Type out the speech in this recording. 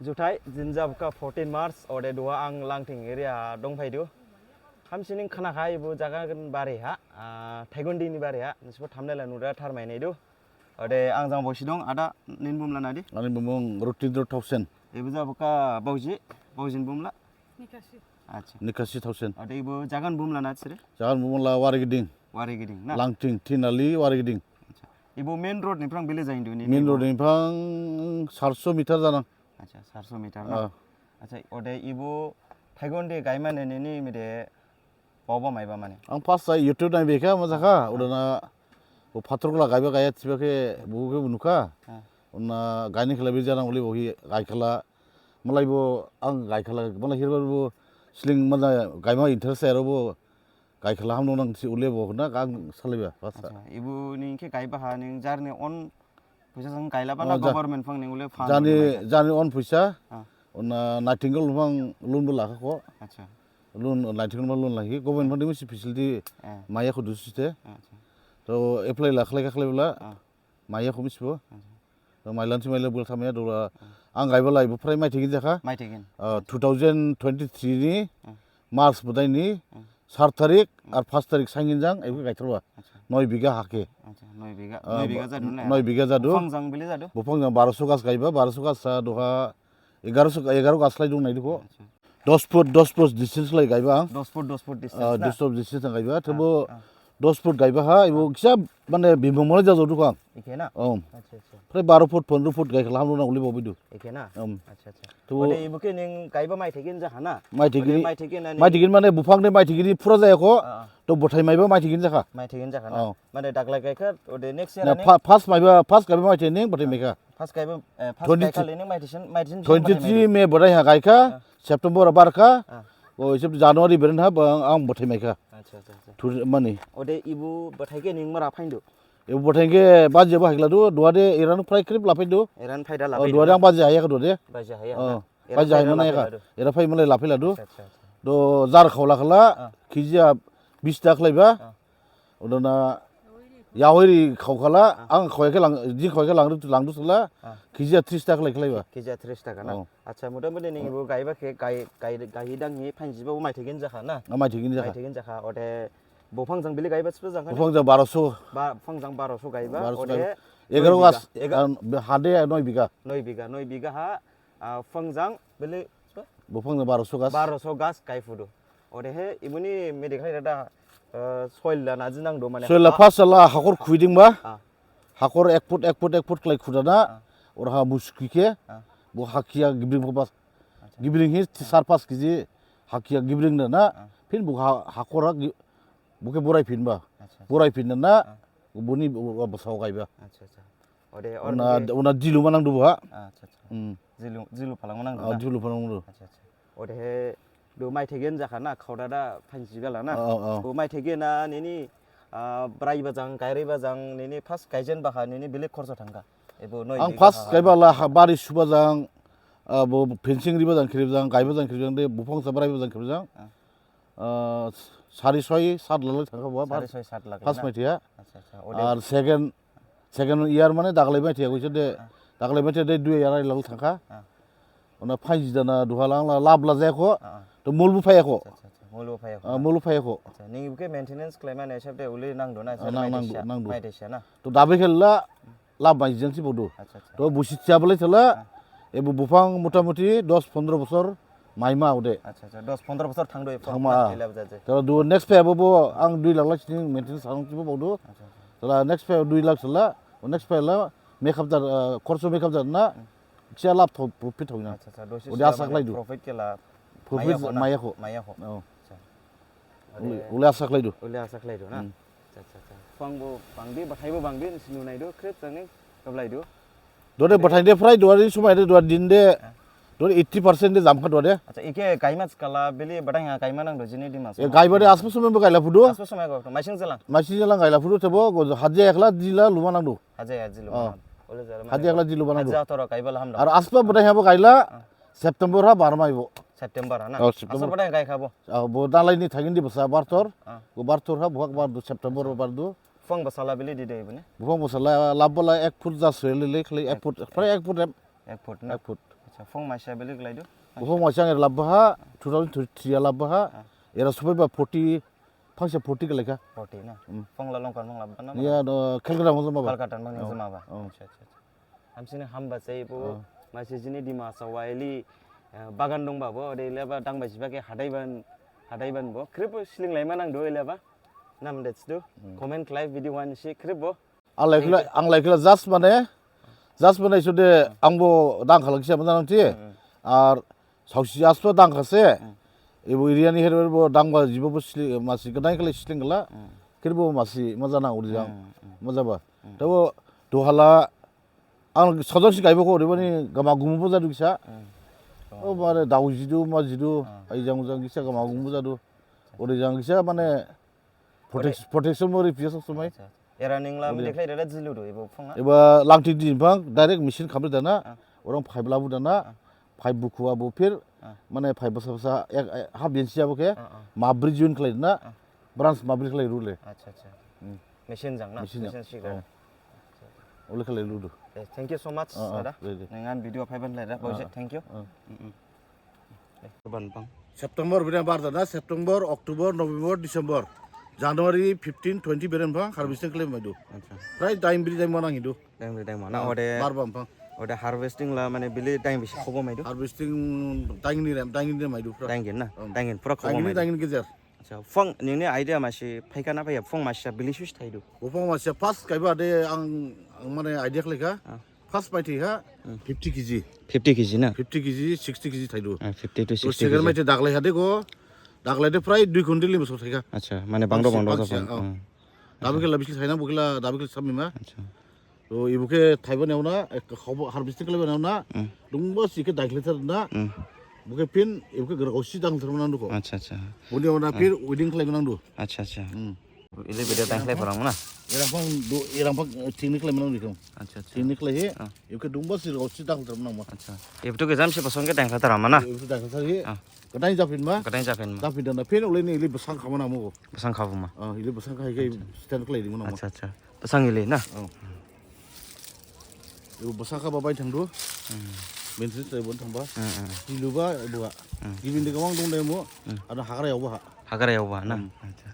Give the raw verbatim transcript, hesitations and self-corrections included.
Juthai, dini jabkha fourteen March, ode duha ang Langting area dongphaidu. Hamsining khnakha ebo jaga bari ha, ah, Thaigundi ni bari ha, nisibo thumbnail ha nuda tharmai naidu. Ode ang jang baosi dong, ada nini bumu la nadi? Ani bumu Rotindra Thaosen. Ebo jabkha baoji, baoji ni bumu la? Nikasi. Acha. Nikasi Thaosen. Ode ebo jaga ni bumu la nadi sere? Jaga ni bumu la Warigiding. Warigiding, na? Langting, Tinali, Warigiding. Acha. Ebo main road niphrang bile jaindu ni? Main road niphrang sarso meter janang. Acha, sarso meter na? Ah. Acha, ode ebo Thaigundi gaimane nini mide baoba maiba mane? Ang first time YouTube naibaikha, majakha, ah, odena bo phator gla gaiba gaya thiba khe bo khe nukha. Ah. Ona gaini khala bi janang uli bo hi gaikhala. Malai bo ang gaikhala, malai hirba bo sling mana gaima interest ero bo gaikhala hamno nang si ule bo na ang salaiba, first. Acha, ebo ning khe gaiba ha ning jarni own phuisa jang gailaba na, oh, ja-, government phrang ning ule fund jani, ule maiba? Jani own phuisa. Ah. Ona Nightingale phrang loan bo lakha kho. Acha. Loan, Nightingale phrang loan lakhi. Government phrang dimi si facility, eh, maiya kho dusu site. Acha. To apply la khlaikha khlaiba la. Ah. Maiya kho misibo. Acha. To mailan si maila bula thamya dola. Ah. Ang gaiba lai bo phrai maithigin jakha. Maithigin. Ah, two thousand twenty-three ni, ah, March bodai ni, ah, sar tarik, hmm, ar pas tarik sain gini jang, ebo gaitharba. Acha. Noi bigha ha khe. Acha, noi bigha, ah, noi bigha jadu na? Noi bigha jadu. Buphang jang bili jadu? Buphang jang baroso gas gaiba, baroso gas sa duha egaroso, egaro gas lai dong naidu kho. Acha. Dos foot, dos foot distance lai gaiba ang. Dos foot, dos foot distance na? Ah, dos foot distance gaiba. Ah, thebo ah. Dos foot gaiba ha, ebo kisa mane bimong mane jajaodu kho ang. Ikhe na? Om. Acha, acha. Phrai baro foot, pondro foot gaikhala hamno nang uli bo bidu. Ikhe na? Om. Acha, acha. To ode ebo khe ning gaiba maithigin jakha na? Maithigin. Ode maithigin na ning? Maithigin mane buphang de maithigin phura jaya kho. Ah, ah. To bothai maiba maithigin jakha. Maithigin jakha na? Oh. Mane daglai gaikha, ode next year na ning? Fa-, first maiba, first gaiba maithigin ning bothai maikha. First gaiba, eh, first twenty gaikha le ning maithigin, maithigin twenty-three bothai maikha. May bothai ha gaikha, ah, September barkha. Ah. O, Sep-, January beren ha bang ang bothai maikha. Acha, acha, acha. Thur mani. Ode ebo bothai khe ning mara phaindu? Ebo bothai khe baji bo haikhladu, duha de eran phrai khrip laphaindu. Eran phaida laphaindu. Oh, duha de ang baji haiyakha duha de. Baji haiya. Oh, na? Era baji phai haimane laphailadu. Era phai mane laphailadu. Acha, acha, acha. Do jar khaola khala, ah, kg a bis taka khlaiba. Ah. Odona yaohiri khaokhala, ah, ang khaoyakhe lang, jing khaoyakhe langdu, langdu sala, ah, kg a tris taka khlai khlaiba. Kg a tris taka na? Oh. Acha, mota moti ning ebo gaiba khe, gai, gai, gaihi danghi phainjiba bo maithigin jakha na? Ah, maithigin jakha. Maithigin jakha, ode buphang jang bili gaiba sibo jang kha na? Buphang jang baroso. Ba, buphang jang baroso gaiba, baroso ode gaiba. Egaro gas, noi bigha. Ega- An, be-, hade noi bigha. Noi bigha, noi bigha ha, ah, buphang jang bili, sibo? Buphang jang baroso gas. Baroso gas gaiphudu. Odehe, eboni medical data, eh, soil la naji nangdu mane. Soil la ha- first la hakhor khuidingba. Ah. Hakhor ek foot, ek foot, ek foot khlai khudana. Ah. Oraha muskhi khe. Ah. Bo hakhiya gibring kho bas. Acha. Gibring hi sar pas kg hakhiya gibring dana. Ah. Phin bo ha-, hakhor ha gi-, bo khe borai phinba. Acha, acha. Borai phin dana. Ah. Boni bo-, bo-, basao gaiba. Acha, acha. Ode, ona, ona jilu ma nangdu bo ha. Acha, acha. Hmm. Jilu, jilu phalang ma nangdu na? Ah, jilu phalang nangdu. Acha, acha. Odehe, do maithigin jakha na, khaodada phainjibala na? Oh, oh. Bo maithigin na, nini, ah, braiba jang, gairaiba jang, nini first gaijenba ha, nini bili khorsa thangkha? Ebo noi bigha ha. Ang first gaiba la ha, bari suba jang, ah, bo fencing riba jang, khrip jang, gaiba jang, khrip jang, de, buphang sa braiba jang, khrip jang. Ah. Ah, sari soi sat lakh lai thangkha bo, sari soi sat lakh first na? Maithiya. Acha, acha. Ode ar second, second year mane daglai maithiya kho ise de, ah, daglai maithiya de dui arai lakh thangkha. Ah. Ona phainji dana duha lang la lab la jaya kho. Ah, ah. To mol bo phaiya kho. Acha, acha, acha. Mol bo phaiya kho. Ah, mol bo phaiya kho. Acha, ning ebo khe maintenance khlaimane hisab de uli nangdu na, ah, nang-, nangdu, maithisiya, nangdu. Maithisiya na? To dabai khela, lab maijang si bodo. Acha, acha. To busi thiya balai thala, ah, ebo buphang mota moti dos pondro bosor maima ode. Acha, acha. Dos pondro bosor thangdu, ebo thangma, ah. Thangma thila baja je. Thala do next phe bo bo ang dui lakh lakh sini maintenance sang si bo bodo. Acha, acha. Thala next phe dui lakh thala, o next phe la makeup jar, ah, khorso makeup jar na, hmm, kisa lab tho profit thona. Acha, acha. Dosi ode sila asa mane khlaidu. Profit khe la profit maiya kho na? Maiya kho. Maiya kho. Oh. Acha. Ule, ule asa khlaidu. Ule asa khlaidu na? Hmm. Acha, acha, acha. Phang bo bangdi, bathai bo bangdi, nisi nunaidu, khrip jangni gablaidu. Dode bathai de phrai, dode somai de, dode din de, ah, dode eighty percent de jamkha dode. Acha, ikhe gaima skala bili bathai ha gaima nangdu jini Dima Hasao. E, gaiba de asba somai bo gaila phudu. Asba somai bo, maising jalang. Maising jalang gaila phudu, thebo, go hajai ekhla jila luma nangdu. Hajai, hajai luma nangdu. Oh. Ole jala mane hajai ekhla jila luma nangdu. Hajai athoro gaibala hamdu. Ar asba bathai ha bo gaila, ah. September ha bar maibo. September ha na? Oh, September. Asba bathai gaikha bo. Ah, bo dalai ni thangin di basa barthor. Ah. Go barthor ha, buhak bardu, September bardu. Buphang basala bili di de bone? Buphang basala, lab bala ek foot jas le le khlai, ek foot, ek foot. Phrai ek foot em. Ek foot na? Ek foot. Acha, Phone masi beli khlaidu. Phone masi ang era labba ha, two thousand three ha labba ha. Ah. Era sophaiba forty, phangsa forty khlaikha. Forty na? Hmm. Phone la longkon phone labba na? Iya, no, Calcutta mung jama ba. Calcutta mung jama ba. Oh. Acha, acha, acha. Hamsini hamba sai bo, oh, masi jini Dima Hasao ha ili, eh, bagan dongba bo, ode ileba dangba jiba khe hadaiban, hadaiban bo. Khrip bo sling laima nangdu ileba. Nam dets du. Hmm. Comment khlai video wan si khrip bo. Ang laikla, ang laikla just mane, just mane isude angbo dang khalak kisa mana nang thi. Hmm. Ar saosi asba dang khase. Hmm. Ebo area ni herbo dangba jibo bo sli, masi gdain khlai sling khala. Hmm. Khrip bo masi maja nang uri jang. Hmm, hmm. Maja ba. Hmm. Tabo duhala ang sajang si gaibo kho, odebani gama gumu bo jadu kisa. Hmm. O mane dao jidu, ma jidu, ah, ai jang jang kisa gama gumu jadu. Ode jang kisa mane protect-, protection bo ri phi ya sob somoi. Acha. Era ningla ode. Midi khlai dada jilu du, ebo phang ha? Eba langthi di phang, direct machine khamri dana, ah, orang pipe labu dana, ah, pipe bukhu abo phir, ah, mane pipe basa basa, ek, ek, half inch abo khe, ah, ah, mabri join khlai dana, ah, branch mabri khlai rule. Acha, acha. Hmm. Machine jang na? Machine jang. Machine si khlai. Oh. Ole khlai ludu. Eh, thank you so much, ah, ah, dada. Dede. Nang ani video phaiban lai da, ah, baoje, ah, thank you. Ah. Mm, mm. Eh, ban bang. September bini bar dana, September, October, November, December, January fifteen, twenty beren bang harvesting khlai maidu. Acha. Prai time bini time mana hidu. Time bini time mana? Ah, ode bar bang bang. Ode harvesting la mane bili time bisi khobo maidu. Harvesting time ni rem, time ni maidu pura. Time gin na? Hmm. Time gin pura khobo maidu. Time ni, time ni gejer. Acha, phang nini idea masi phaikha na phaiya, phang masi bili sus thaidu. O phang masi first kaiba de ang, ang mane idea khlaikha. Ah. First maithai ha, hmm, fifty K G. Fifty K G na? Fifty K G, sixty K G thaidu. Ah, fifty to sixty K G. To second maithai daglai ha de go, daglai de prai dui quintal ni bosor thaikha. Acha, mane bangdo bangsi, bangdo bangsi, japhan. Oh. Hmm. Dabi khe la bisi thaina, bo khe la, dabi khe la samima. Acha. To ebo khe thaiba neona, ek khobo harvesting khlaiba neona. Hmm. Dungba si khe daikhlai tharna. Hmm. Bo khe phin, ebo khe gra gausi dang tharma nangdu kho. Acha, acha. Boni ona, ah, phin weeding khlaiba nangdu. Acha, acha. Hmm. Ili bede dang khlai pharang na? Erang phang du, erang phang, eh, thing ni khlai manang dikho. Acha, acha. Thing ni khlai he. Ah. Ebo khe dungba si rao si dang tharma nangma. Acha. Ebo to gejam si bosong khe dang khlai tharma na? Ebo to dang khlai he. Ah. Gdain japhinma. Gdain japhinma. Japhin dana phin ole ni ili bosang khama nangma go. Bosang khabuma. Ah, ili bosang kha he khe, acha, stand khlai dima nangma. Acha, acha. Bosang ili na? Oh. Ebo bosang kha ba bai thangdu. Hmm. Maintenance lai bon thangba. Hmm, hmm. Iluba ebo ha. Hmm. Gibin de gabang dong de mo. Hmm. Ada hagra yaoba ha. Hagra yaoba na? Hmm. Acha.